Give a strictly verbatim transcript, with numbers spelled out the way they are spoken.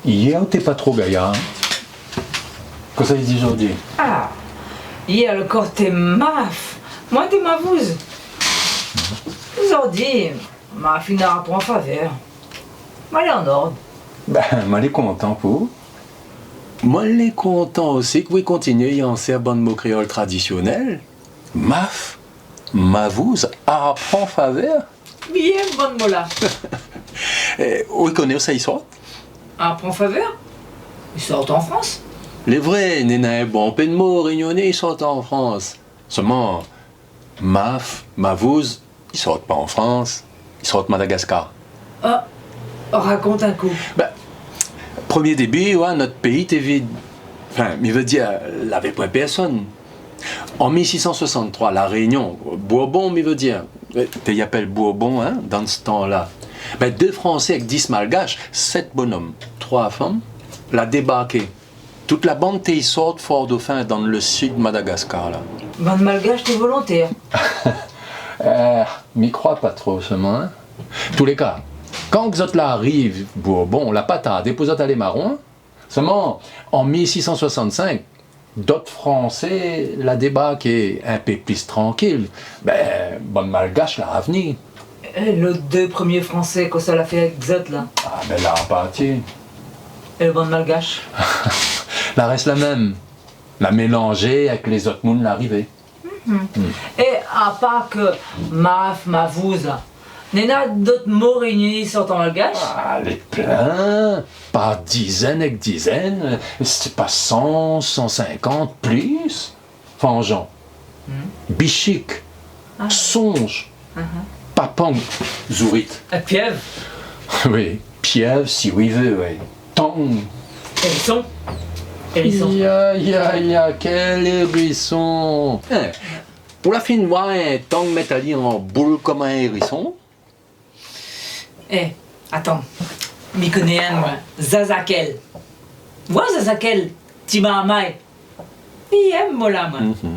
Yèr ou té pa tro gayar, in ? Kosa i di zordi ? Ah, yèr lo kor té maf, moin té mavouz. Zordi, ma fine aprann favèr. Ma lé an ord. Bin, ma lé kontan pou ou. Moin lé kontan osi ke ou i kontinié ansèrv bann mo kréol tradisionèl. Maf, mavouz, aprann favèr. Bien bann mo la. Eh, ou i koné ousa i sort ? Aprann favèr ? I sort an Frans. Lé vré, néna in bonpé d'mo rényoné i sort an Frans. Solman, maf, mavouz, i sort pa an Frans, i sort Madagaskar. Ah, rakont in kou. Bin, promié débi, oué, nout péi té vid. Anfin, mi vé dir, lavé poin pèrsone. An mil sis san soisant-troi, La Rényon, Bourbon, mi vé dir, eh, té i apèl Bourbon, in, dan se tan-la. Bin, dé Fransé èk dis Malgash, sèt bonom, troi fanm, la débarké. Tout la bann té i sort Fort-Dauphin, dan le sid Madagaskar, la. Bann Malgash té volontèr. Eh, mi kroi pa tro, solman, in. Toulé ka, kan zot la ariv Bourbon, la pa tardé pou zot alé maron, in. Solman, an mil sis san soisant-sink, dot Fransé la débarké, in pé pli trankil. Bin, bann Malgash la ravni. Eh, lot dé promié Fransé, kosa la fé èk zot, la ? Ah, bin, la parti. É lo bann Malgash ? La rès la mèm. La mélanzé èk lézot moun larivé. Mhm. Hmm. É apar ke maf, mavouz, néna dot mo rényoné i sort an malgash ? Ah, lé plin. Par dizèn èk dizèn, sé pa san, san sinkant, plis. Fanjan. Hmm. Bishik. Ah. Sonz. Aha. Papang. Zourit. É pièv. Oui, pièv, si ou i vé, oui. Tang. Érison. Érison. Ya, ya, ya, kèl érison. Hein, pou la fine oir in tang mèt ali an boul konm in érison. Eh, atann. Mi koné inn, moin. Zazakèl. Oua, zazakèl, ti marmay. Mi yèm mo la, moin. Mhm.